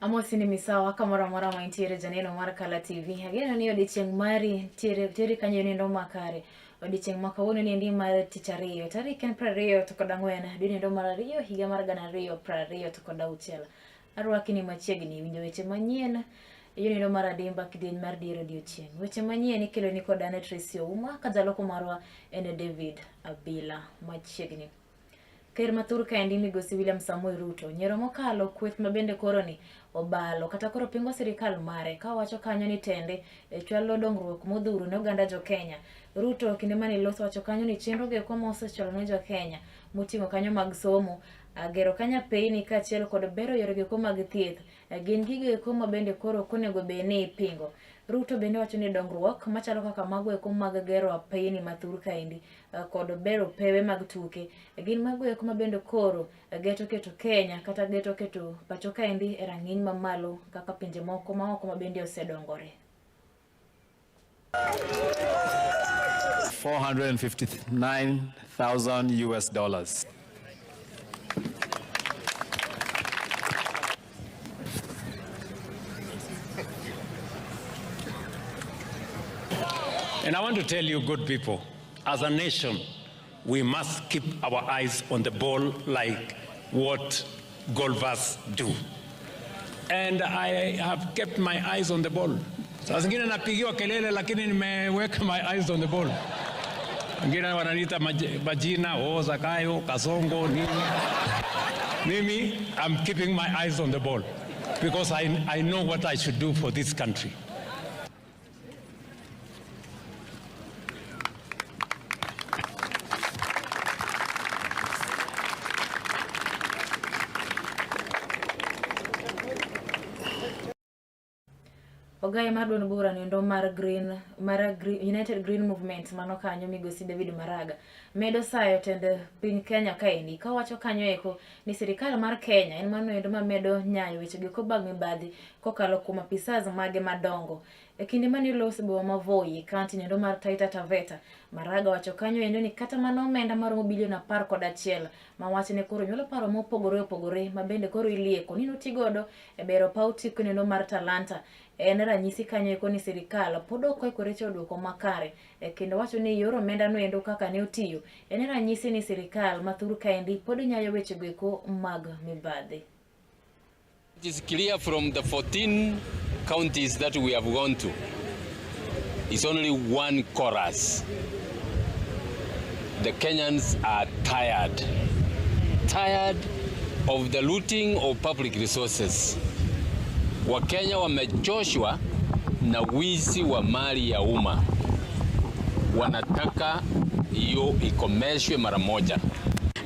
Amosi ni misawa kamoro amora ma intiere janeno mar Kala TV. Ageno ni odiechieng' mari tiere teri kanyo nindo makare. Odiechieng' ma kawuono ni endi mar tich ariyo tarik en 24 dwe nindo mar ariyo higa mar 2026. Arwaki ni machiegni winjo weche manyien e nindo mar adimba kidieny mar dier odiechieng'. Weche manyien ikelo ni kod ane Tracy Ouma ka jaloko marwa en David Abila machiegni. Ker ma thur kaendi migosi William Samoei Ruto nyiero mokalo kweth ma bende koro ni obalo kata koro pingo sirikal mare ka owacho kanyo ni tende e chwalo dongruok modhuro ne oganda jo Kenya. Ruto kinde mane loso wacho kanyo ni chenro go eko mosechwalo ne jo Kenya moting'o kanyo mag somo, gero kanyo apeyni kaachiel kod bero yore go eko mag thieth gin gigo eko ma bende koro ok onego bed ni ipingo. Ruto bende wacho ni dongruok machalo kaka mago eko mag gero apeyni ma thur kaendi kod bero pewe mag tuke gin mago eko ma bende koro geto keto Kenya kata geto keto pacho kaendi e rang'iny mamalo kaka pinje moko maoko ma bende osedongore. $459,000 US dollars. And I want to tell you, good people, as a nation, we must keep our eyes on the ball like what golfers do. And I have kept my eyes on the ball. Saa zingine napigiwa kelele lakini nimeweka my eyes on the ball. Wengine wananiita majina, oh, Zakayo, Kasongo, nini. Mimi, I'm keeping my eyes on the ball because I know what I should do for this country. Ogaye mar duond bura nindo mar Green mar Green, United Green Movement mano kanyo migosi David Maraga medo sayo tend piny Kenya kaendi kawacho kanyo eko ni sirikal mar Kenya en mano endo mamedo nyayo weche go mag mibadhi kokalo kuom apisas mage madongo. E kinde mane oloso boma ma Voi e kaunti nindo mar Taita Taveta, Maraga wacho kanyo endo ni kata mana omenda maromo bilion 11 ma wachne koro nyuolo paro mopogore opogore ma bende koro ilieko ni notigodo e bero paw tik nindo mar Talanta. En ranyisi kanyo eko ni sirikal pod ok oikore chiwo duoko makare kendo wacho ni yor omenda no endo kaka ne otiyo en ranyisi ni sirikal ma thur kaendi pod nyayo weche go eko mag mibadhi. It is clear from the 14 counties that we have gone to, it's only one chorus. The Kenyans are tired. Tired of the looting of public resources. Wakenya wamechoshwa na wizi wa mali ya umma. Wanataka hiyo ikomeshwe mara moja.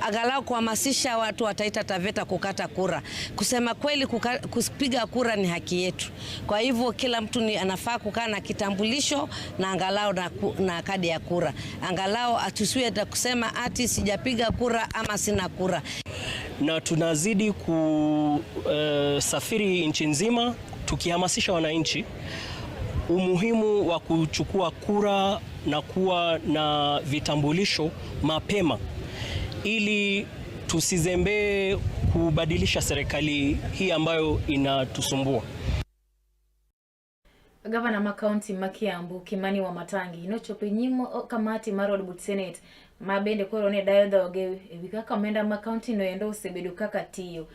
Angalau kuhamasisha watu wa Taita Taveta kukata kura. Kusema kweli, kupiga kura ni haki yetu. Kwa hivyo kila mtu ni anafaa kukaa na kitambulisho na angalau na kadi ya kura. Angalau atusiwe kusema ati sijapiga kura ama sina kura. Na tunazidi kusafiri nchi nzima tukihamasisha wananchi umuhimu wa kuchukua kura na kuwa na vitambulisho mapema ili tusizembee kubadilisha serikali hii ambayo inatusumbua. Gavana ma kaunti ma Kiambu Kimani Wamatangi nochopo e nyim kamati mar od buch Senate ma bende koro ne dayo dhoge ewi kaka omenda ma kaunti no endo osebedo kaka tiyo.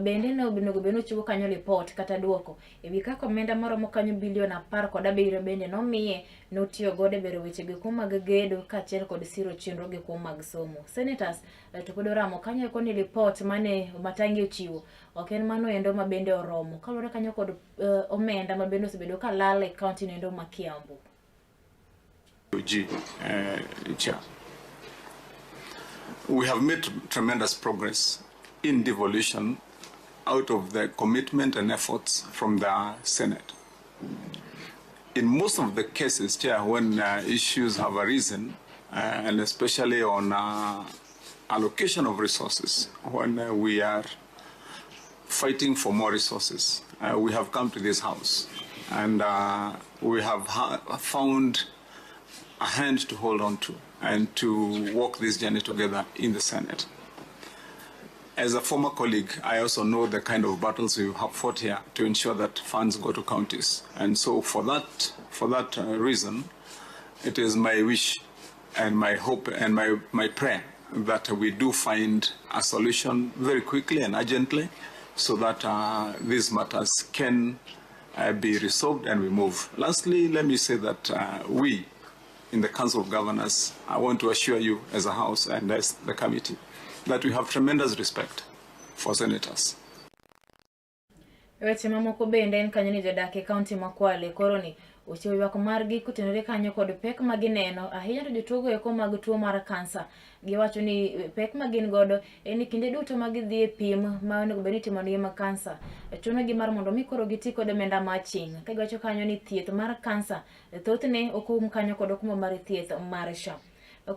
Bende ne onego bed ni ochiwo kanyo lipot kata duoko ewi kaka omenda maromo kanyo bilion 17 bende nomiye notiyo godo e bero weche go mag gedo kaachiel kod siro chenro go mag somo. Senators to pod oramo kanyo eko ni lipot mane Wamatangi ochiwo ok en mano endo ma bende oromo kaluwore kanyo kod omenda ma bende osebedo ka lal e kaunti no endo ma Kiambu. Chair. We have made tremendous progress in devolution out of the commitment and efforts from the Senate. In most of the cases, Chair, when issues have arisen, and especially on allocation of resources, when we are fighting for more resources, we have come to this house and we have found a hand to hold on to and to walk this journey together in the Senate. As a former colleague, I also know the kind of battles we have fought here to ensure that funds go to counties. And so for that reason, it is my wish and my hope and my prayer that we do find a solution very quickly and urgently so that these matters can be resolved and we move. Lastly, let me say that we in the Council of Governors, I want to assure you as a House and as the committee that we have tremendous respect for senators. Weche mamoko bende en kanyo ni jodak e kaunti ma Kwale koro ni ochiwo ywak margi kotenore kanyo kod pek ma gineno ahinya to jotuo go eko mag tuo mar kansa. Giwacho ni pek ma gin godo en ni kinde duto ma gidhi e pim ma onego bed ni itimone mag kansa chuno gi mar mondo mi koro giti kod omenda maching'. Ka giwacho kanyo ni thieth mar kansa thothne ok oum kanyo kod okumba mar thieth mar SHA.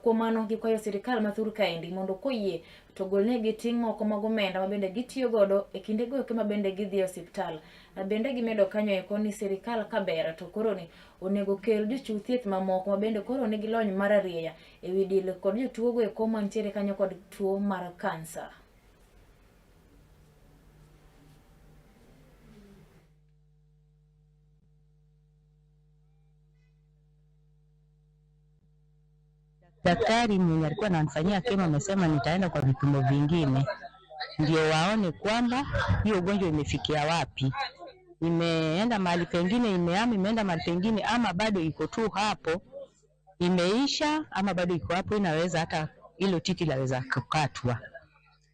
Kuom mano gikwayo sirikal ma thur kaendi mondo koyie to golnegi ting' moko mag omenda ma bende gitiyo godo e kinde go eko ma bende gidhi e osiptal. Bende gimedo kanyo eko ni sirikal kaber to koro ni onego kel jochiw thieth mamoko ma bende koro nigi lony mar arieya e wi del kod jotuo go eko mantiere kanyo kod tuo mar kansa. Daktari mwenye alikuwa ananifanyia kemo amesema nitaenda kwa vipimo vingine ndio waone kwamba hiyo ugonjwa imefikia wapi, imeenda mahali pengine, imehama, imeenda mahali pengine, ama bado iko tu hapo, imeisha ama bado iko hapo, inaweza hata hilo titi laweza kukatwa.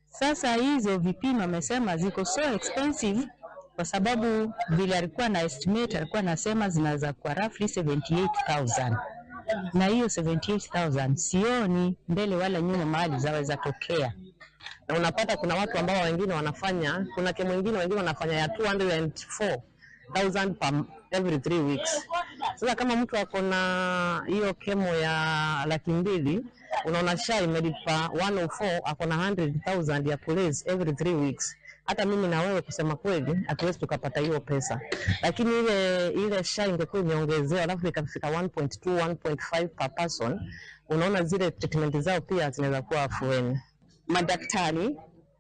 Sasa hizo vipimo amesema ziko so expensive kwa sababu vile alikuwa na estimate, alikuwa anasema zinaweza kuwa roughly 78,000. Na hiyo 78,000 sioni mbele wala nyuma mahali zaweza tokea. Na unapata kuna watu ambao wengine wanafanya, kuna kemo wengine wanafanya ya 204,000 per every 3 weeks. Sasa kama mtu ako na hiyo kemo ya 200,000, unaona SHA imelipa 104, ako na 100,000 ya police every 3 weeks. Hata mimi na wewe kusema kweli hatuwezi tukapata hiyo pesa. Lakini ile SHA ingekuwa imeongezewa alafu ikafika 1.2, 1.5 per person, unaona zile treatment zao pia zinaweza kuwa afueni. Madaktari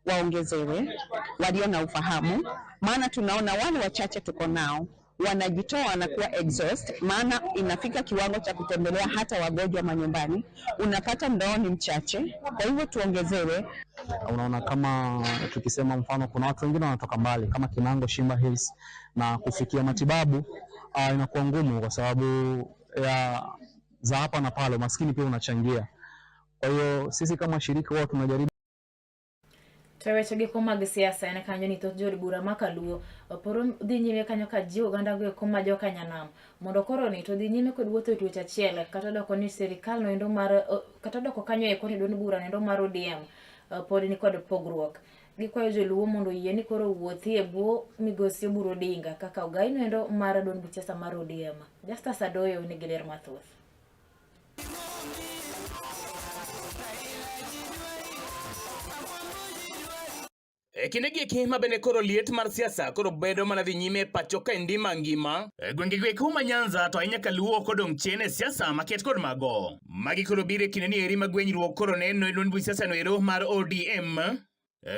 waongezewe walio na ufahamu, maana tunaona wale wachache tuko nao wanajitoa na kuwa exhaust, maana inafika kiwango cha kutembelea hata wagonjwa manyumbani, unapata ndoo ni mchache. Kwa hivyo tuongezewe. Unaona, kama tukisema mfano, kuna watu wengine wanatoka mbali kama Kinango, Shimba Hills, na kufikia matibabu inakuwa ngumu kwa sababu ya za hapa na pale, umaskini pia unachangia. Kwa hiyo sisi kama shirika huwa tunajaribu. To weche gi mag siasa en kanyo ni thoth jood bura ma Kaluo oporo dhi nyime kanyo ka jiwo oganda go eko ma joka nyanam mondo koro ni to dhi nyime kod wuotho e twech achiel kata doko ni sirikal noendo mar kata doko kanyo eko ni duond bura noendo mar ODM pod ni kod pogruok. Gikwayo joluo mondo oyie ni koro wuothi e bwo migosi Oburu Odinga kaka ogai noendo mar duond buch siasa mar ODM. Justus Adoyo nigi ler mathoth. E kinde gi eki ma bende koro liet mar siasa koro bedo mana dhi nyime pacho kaendi mangima. E gwenge go eko ma Nyanza to ahinya Kaluo ok odong' chien e siasa maket kod mago. Magi koro biro e kinde ni eri ma gwenyruok koro neno e duond buch siasa no ero mar ODM.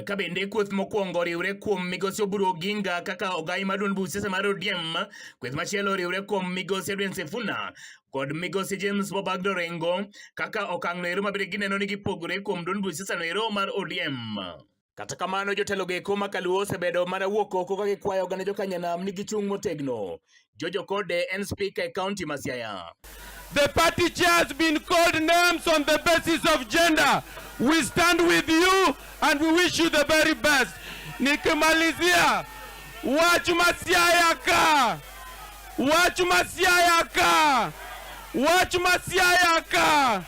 Ka bende kweth mokwongo oriwre kuom migosi Oburu Oginga kaka ogai mar duond buch siasa mar ODM, kweth machielo oriwre kuom migosi Edwin Sifuna kod migosi James Bobagdo Orengo kaka okang' no ero ma bende gineno ni gipogore kuom duond buch siasa no ero mar ODM. Kata kamano jotelo go eko ma Kaluo osebedo mana wuok oko ka gikwayo oganda joka nyanam ni gichung' motegno. George Okode en speaker e county ma Siaya. The party chair has been called names on the basis of gender. We stand with you and we wish you the very best. Nikimalizia, wach ma Siaya ka, wach ma Siaya ka, wach ma Siaya ka.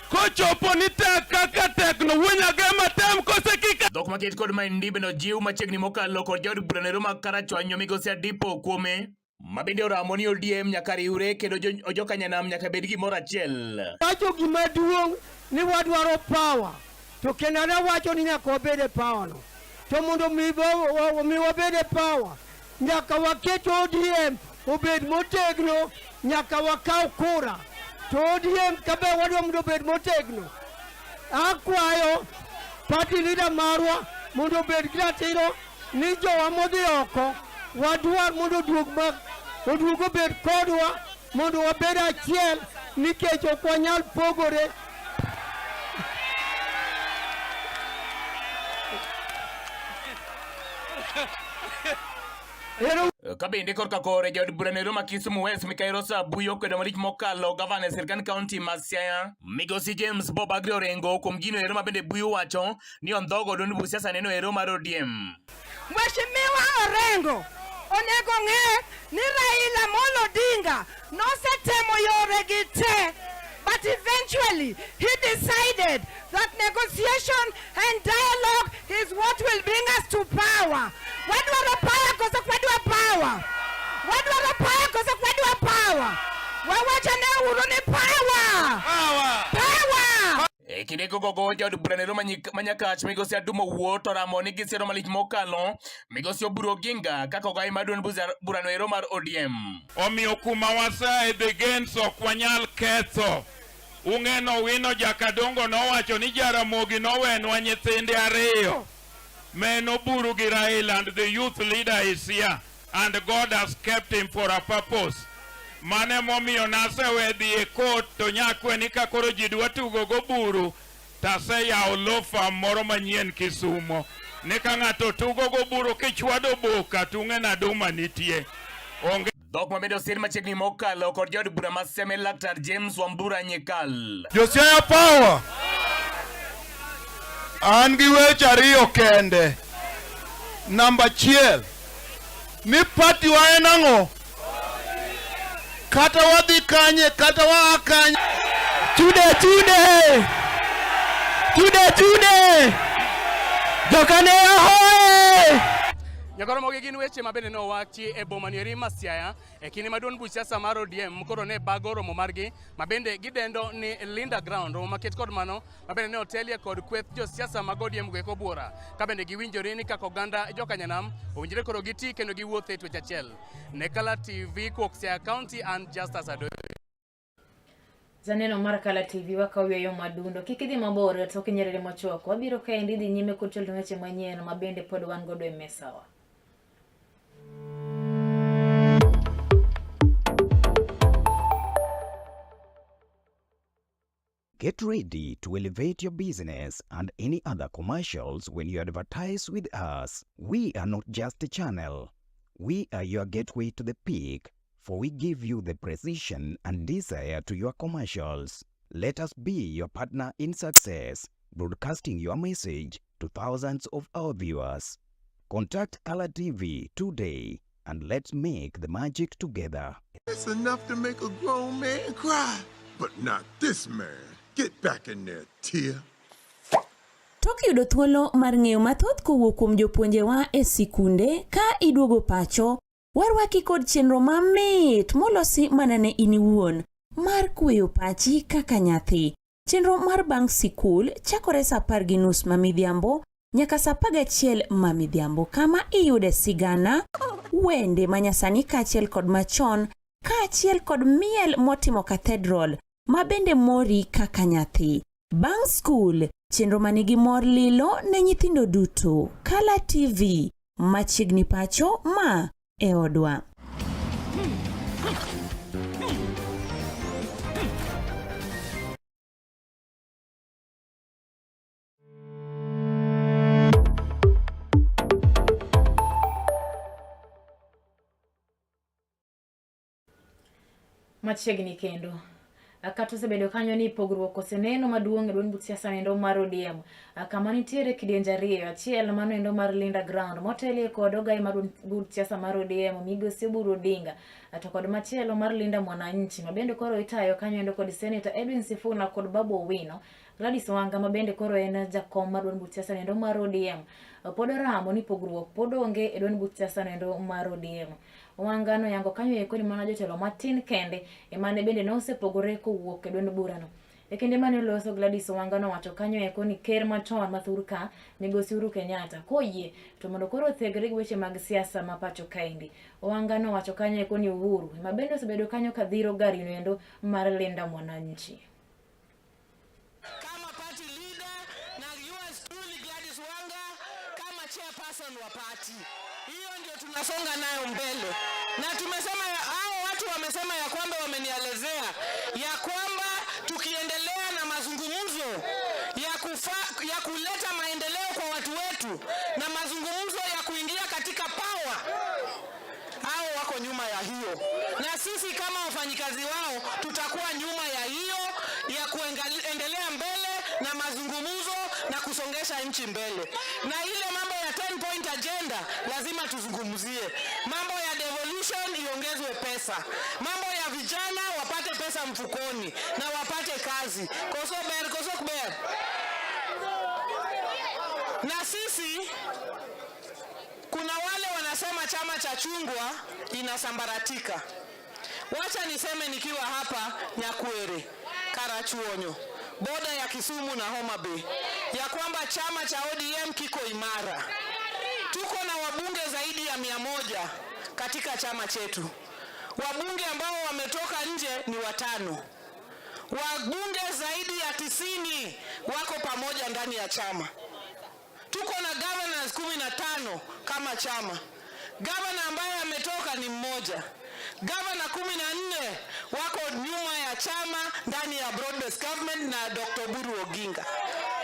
Kochopo ni tek kaka tek no wuonyage matem kose kika. Dhok maket kod maendi bende ojiw machiegni mokalo kod jaod bura nero ma Karachuonyo migosi Adipo Okuome ma bende oramo ni ODM nyaka riwre kendo joka nyanam nyaka bed gimoro achiel. Wacho gima duong' ni wadwaro power to kendo wacho ni nyaka wabed e power no. To mondo mi wabed e power nyaka waket ODM obed motegno, nyaka wakaw kura. To ODM kabe wadwa mondo obed motegno. Akwayo party leader marwa mondo obed gi ratiro ni jowa modhi oko wadwar mondo oduog ma oduog obed kodwa mondo wabed achiel nikech ok wanyal pogore. Ka bende korka kore jaod bura nero ma Kisumu West Mikayi Rosa Abuyo okwedo malich mokalo gavana e sirkand kaunti ma Siaya Migosi James Bob Agri Orengo kuom gino ero ma bende Buyo wacho ni ondhogo duond buch siasa neno ero mar ODM. Mheshimiwa Orengo onego ng'e ni Raila Amolo Odinga nosetemo yore gi te but eventually he decided that negotiation and dialogue is what will bring us to power. Wadwaro power koso ok wadwa power? Wadwaro power koso ok wadwa power? Wawachane uru ni power! Power! Power! E kinde gogogo jaod bura nero ma Nyakach migosi Adumo Wuo to ramo ni gisero malich mokalo migosi Oburu Oginga kaka ogai mar duond burano ero mar ODM. Omiyo kuma waseae the gains ok wanyal ketho. Ung'eno Owino Jakadongo nowacho ni Jaramogi nowenwa nyithinde ariyo. Men Oburu gi Raila and the youth leader is here and God has kept him for a purpose. Mano emomiyo nasewe dhi e court to nyakwe ni ka koro ji dwa tugo goburu taseyawo law firm moro manyien Kisumo. Ni ka ng'ato tugo goburu kichwado boka tung'e na duma nitie. Onge Dhok ma bende osir machiegni mokalo kod jaod bura ma Seme Laktar James Wambura Nyikal. Josiaya Power. An gi weche ariyo kende. Namba achiel, ni party wa en ang'o? Kata wadhi kanye, kata waa kanye. Chude chude! Chude chude! Jokane ahoe! Nyakoromogi gin weche ma bende nowachi e boma nieri ma Siaya e kinde ma duond buch siasa mar ODM koro ne bago romo margi ma bende gidendo ni Linda Ground, romo maket kod mano ma bende ne otelie kod kweth josiasa mag ODM goeko buora ka bende giwinjore ni kaka oganda jokanyanam owinjore koro giti kendo giwuoth e twech achiel. Ne Kala TV kuok Siaya County and Justus Adoyo. Janeno mar Kala TV wakaw yueyo madundo. Kik idhi mabor e tok nyerere mochwako. Wabiro kaendi dhi nyime kod chenro weche manyien ma bende pod wan godo e mesawa. Get ready to elevate your business and any other commercials when you advertise with us. We are not just a channel. We are your gateway to the peak, for we give you the precision and desire to your commercials. Let us be your partner in success, broadcasting your message to thousands of our viewers. Contact Color TV today and let's make the magic together. It's enough to make a grown man cry, but not this man. Get back in there, Tia. Tok yudo thuolo mar ng'eyo mathoth kowuok kuom jopuonjewa e sikunde ka iduogo pacho, warwaki kod chenro mamit molosi mana ne in iwuon mar kweyo pachi kaka nyathi. Chenro mar bang' sikul chakore sa 10:30 ma midhiambo nyaka sa 11 ma midhiambo kama iyude sigana, wende manyasani kaachiel kod machon kaachiel kod miel motimo cathedral ma bende mori kaka nyathi. Bang' skul, chenro manigi mor lilo ne nyithindo duto. Kala TV, machiegni pacho ma e odwa. Machiegni kendo. Kata osebedo kanyo ni pogruok oseneno maduong' e duond buch siasa endo mar ODM kama nitiere kidienje ariyo, achiel mano endo mar Linda Ground motelie kod ogai mar duond buch siasa mar ODM Migosi Oburu Odinga to kod machielo mar Linda Mwananchi ma bende koro itayo kanyo endo kod Senator Edwin Sifuna kod Babu Owino. Gladys Wanga ma bende koro en jakom mar duond buch siasa endo mar ODM pod oramo ni pogruok pod onge e duond buch siasa endo mar ODM. Wanga noyango kanyo eko ni mana jotelo matin kende emane bende nosepogore kowuok e duond burano. E kinde mane oloso Gladys Wanga nowacho kanyo eko ni ker machon ma thurka migosi Uhuru Kenyatta koyie to mondo koro othegre gi weche mag siasa ma pacho kaendi. Wanga nowacho kanyo eko ni Uhuru ema bende osebedo kanyo ka dhiro gari no endo mar Linda Mwananchi. Kama party leader na yours truly Gladys Wanga kama Chairperson wa party. Hiyo ndio tunasonga nayo mbele, na tumesema hao watu wamesema ya kwamba wamenielezea ya kwamba tukiendelea na mazungumzo ya, kufa, ya kuleta maendeleo kwa watu wetu na mazungumzo ya kuingia katika power, hao wako nyuma ya hiyo, na sisi kama wafanyikazi wao tutakuwa nyuma ya hiyo ya kuendelea mbele na mazungumzo na kusongesha nchi mbele. Na ile mambo ya 10 point agenda lazima tuzungumzie. Mambo ya devolution iongezwe pesa, mambo ya vijana wapate pesa mfukoni na wapate kazi. Koso ber, koso ok ber. Na sisi kuna wale wanasema chama cha chungwa inasambaratika. Wacha niseme nikiwa hapa Nyakwere, Karachuonyo, boda ya Kisumu na Homa Bay, ya kwamba chama cha ODM kiko imara. Tuko na wabunge zaidi ya 100 katika chama chetu. Wabunge ambao wametoka nje ni watano. Wabunge zaidi ya 90 wako pamoja ndani ya chama. Tuko na governors 15 kama chama. Gavana ambaye ametoka ni mmoja. Gavana 14 wako nyuma ya chama ndani ya broad based government na Dr. Oburu Oginga.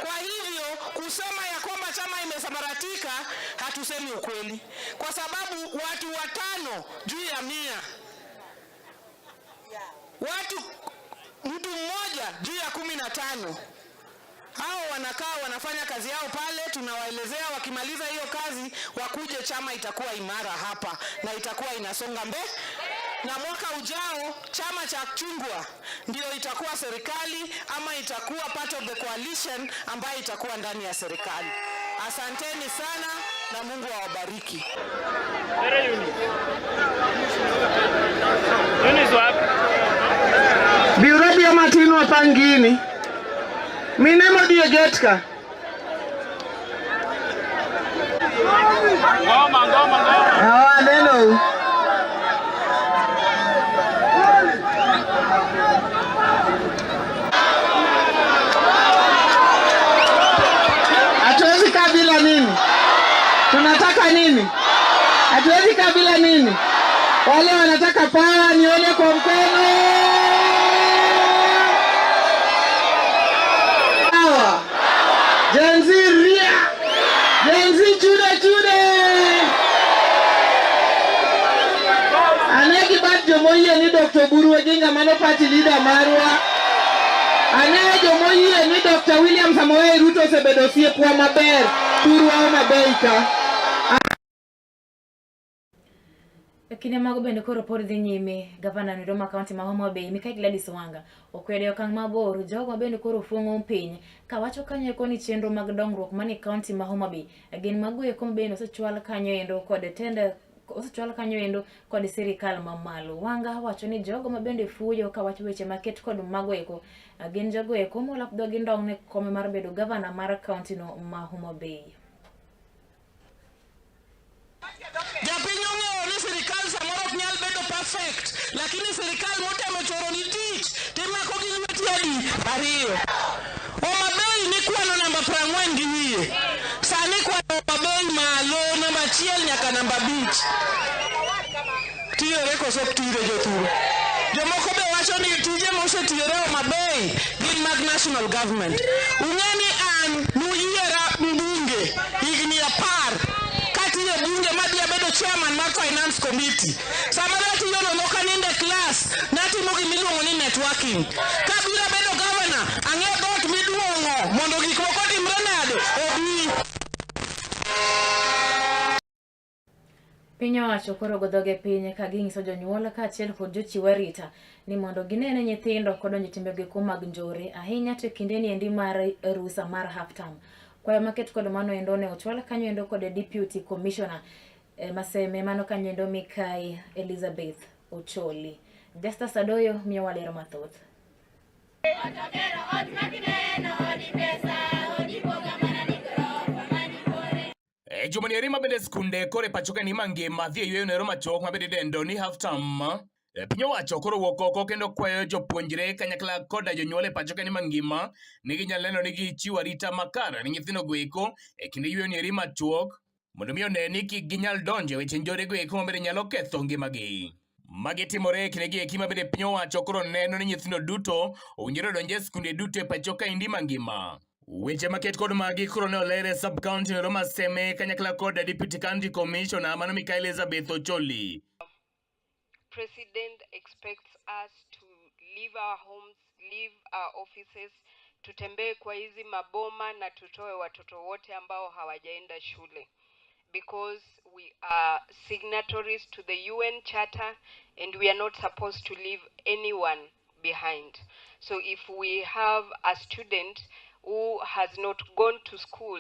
Kwa hivyo kusema ya kwamba chama imesambaratika, hatusemi ukweli, kwa sababu watu watano juu ya 100, watu mtu mmoja juu ya 15 hao wanakaa wanafanya kazi yao pale, tunawaelezea. Wakimaliza hiyo kazi wakuje, chama itakuwa imara hapa na itakuwa inasonga mbele. Na mwaka ujao chama cha chungwa ndio itakuwa serikali ama itakuwa part of the coalition ambayo itakuwa ndani ya serikali. Asanteni sana na Mungu awabariki. Biuro bia matin wapang gini. Mine modhi e gate ka. Ngoma, ngoma, ngoma. Awa neno. Hatuwezi kaa bila nini? Tunataka nini? Hatuwezi kaa bila nini? Wale wanataka power nione kwa mkono. Power. Gen Z ria. Gen Z chude chude. Ane gi bad jomoyie ni Dr. Oburu Oginga mano party leader marwa. Ane jomoyie ni Dr. William Samoei Ruto osebedo osiepwa maber thurwa Homa Bay ka. E kinde mago bende koro pod dhi nyime, gavana noendo ma kaunti ma Homa Bay Mikai Gladys Wanga okwedo e okang' mabor jogo ma bende koro fuong'o piny kawacho kanyo eko ni chenro mag dongruok manie kaunti ma Homa Bay gin mago eko bende osechwal kanyo endo kod tend osechwal kanyo endo kod sirikal mamalo. Wanga wacho ni jogo ma bende fuyo kawacho weche maket kod mago eko gin jogo eko molap dhogi ndong' ne kome mar bedo gavana mar kaunti no ma Homa Bay. Japiny ong'eyo ni sirikal samoro ok nyal bedo perfect, lakini sirikal motemo choro ni tich timako gi lweti adi ariyo. Homa Bay nikwano namba 40 gi wiye, sani kwano Homa Bay malo namba 1 nyaka namba 5. Tiyore koso ok tire jothuru? Jomoko be wacho ni tije mosetiyore Homa Bay gin mag national government. Ung'e ni an nuyiera mbunge higni 10 katiyo bunge madhi abedo chairman mar finance committee. Sama natiyo no nok anindo e class, natimo gimiluongo ni networking. Kabiro abedo governor, ang'e dhoot miduong'o mondo gik moko otimre nade obi. Piny owacho koro go dhoge piny ka ging'iso jonyuol kaachiel kod jochiw arita ni mondo ginene nyithindo kodonjo e timbe goeko mag njore ahinya to e kinde ni endi mar rusa mar half term. Kwayo maket kod mano endo ne ochwal kanyo endo kod Deputy Commissioner Maseme mano kanyo endo Mikai Elizabeth Ocholi. Justus Adoyo miyowa ler mathoth. E juma ni eri ma bende skunde koro e pacho ka ni mangima dhi e yweyo nero machuok ma bende idendo ni half term. Piny owacho koro wuok oko kendo kwayo jopuonjre kanyakla koda jonyuol e pacho ka ni mangima ni ginyalo neno ni gichiwo arita makare ne nyithindo go eko e kinde yweyo ni eri machuok. mondo mi one ni kik ginyal donjo e weche njore go eko mabende nyalo ketho ngimagi. Magi timore e kindegi eki mabende piny owacho koro neno ni nyithindo duto owinjore odonj e skunde duto e pacho kaendi mangima. Weche maket kod magi koro ne oler e sub county no ma Seme kanyakla kod Deputy County Commissioner mano Mikai Elizabeth Ocholi. President expects us to leave our homes, leave our offices, tutembee kwa hizi maboma na tutoe watoto wote ambao hawajaenda shule because we are signatories to the UN Charter and we are not supposed to leave anyone behind. So if we have a student who has not gone to school,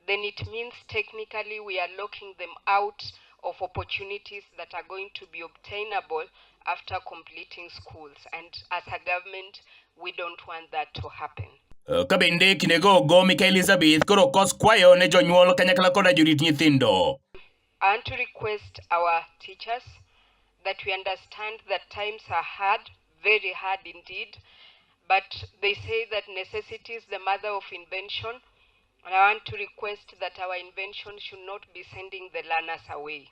then it means technically we are locking them out of opportunities that are going to be obtainable after completing schools. And as a government, we don't want that to happen. Ka bende kindego ogo Mika Elizabeth koro kos kwayo ne jonyuol kanyakla koda jorit nyithindo. I want to request our teachers that we understand that times are hard, very hard indeed, but they say that necessity is the mother of invention, and I want to request that our invention should not be sending the learners away.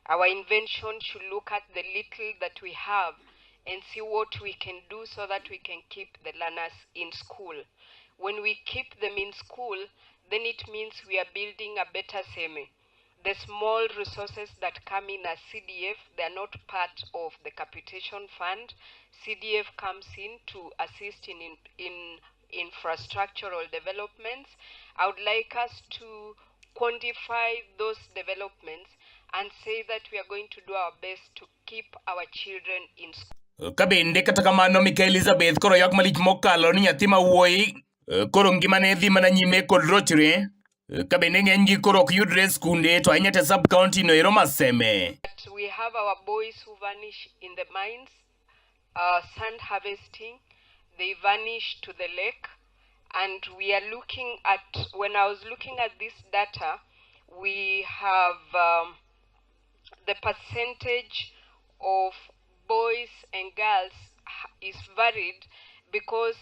Our invention should look at the little that we have and see what we can do so that we can keep the learners in school. When we keep them in school, then it means we are building a better Seme. The small resources that come in as CDF, they are not part of the capitation fund. CDF comes in to assist in infrastructural developments. I would like us to quantify those developments and say that we are going to do our best to keep our children in school. Ka bende kata kamano Mika Elizabeth koro ywak malich mokalo ni nyathi ma wuoyi koro ngimane dhi mana nyime kod rochre ka bende ng'enygi koro ok yudre e skunde to ahinya te sub county no ero ma Seme. But we have our boys who vanish in the mines, sand harvesting, they vanish to the lake, and we are looking at, when I was looking at this data, we have the percentage of boys and girls is varied because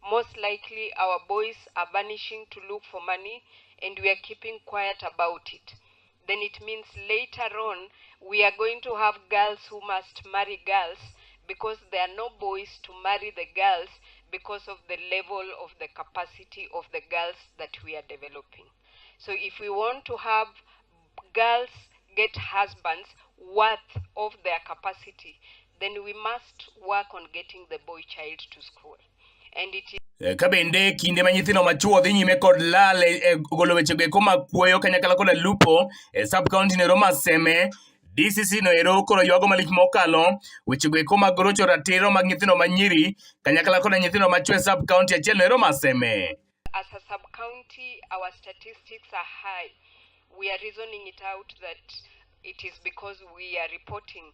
most likely our boys are vanishing to look for money and we are keeping quiet about it. Then it means later on we are going to have girls who must marry girls because there are no boys to marry the girls because of the level of the capacity of the girls that we are developing. So if we want to have girls get husbands worth of their capacity, then we must work on getting the boy child to school. And it is Ka bende kinde ma nyithindo machuo dhi nyime kod lal e golo wechego eko mag kuoyo kanyakla koda lupo e sub county no ero ma Seme, DCC no ero koro ywago malich mokalo wechego eko mag rocho ratiro mag nyithindo manyiri kanyakla koda nyithindo machuo e sub county achiel no ero ma Seme. As a sub-county, our statistics are high. We are reasoning it out that it is because we are reporting.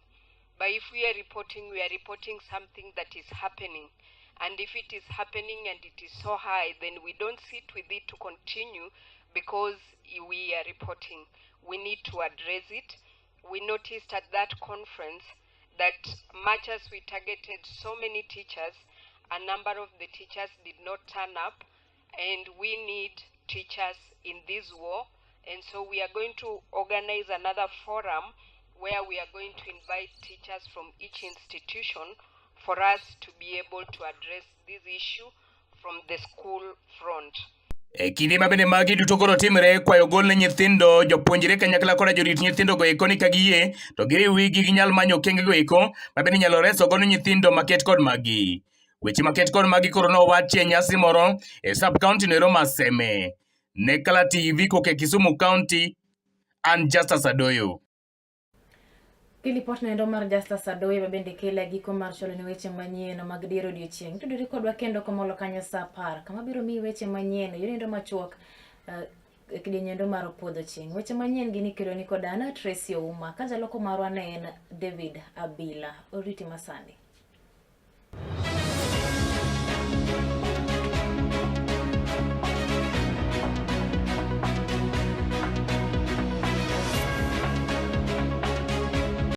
But if we are reporting, we are reporting something that is happening. And if it is happening and it is so high, then we don't sit with it to continue because we are reporting. We need to address it. We noticed at that conference that much as we targeted so many teachers, a number of the teachers did not turn up, and we need teachers in this war. And so we are going to organize another forum where we are going to invite teachers from each institution for us to be able to address this issue from the school front. E kinde ma bende magi duto koro timre, kwayo gol ne nyithindo, jopuonjre kanyakla koda jorit nyithindo go eko ni ka giyie to giriw wigi ginyal manyo okenge go eko ma bende inyalo reso godo nyithindo maket kod magi. Weche maket kod magi koro nowachi e nyasi moro e sub county no ero ma Seme. Ne Kala TV koke Kisumu County, an Justus Adoyo. Gi lipot noendo mar Justus Adoyo ma bende kele e giko mar chwalo ne weche manyien mag dier odiochieng'. Tudori kodwa kendo komolo kanyo saa 10 kama biro miyi weche manyien e yorendo machuok e kidieny mar podho chieng'. Weche manyien gini kelo ni kod an Tracy Ouma ka jaloko marwa ne en David Abila. Oriti masani.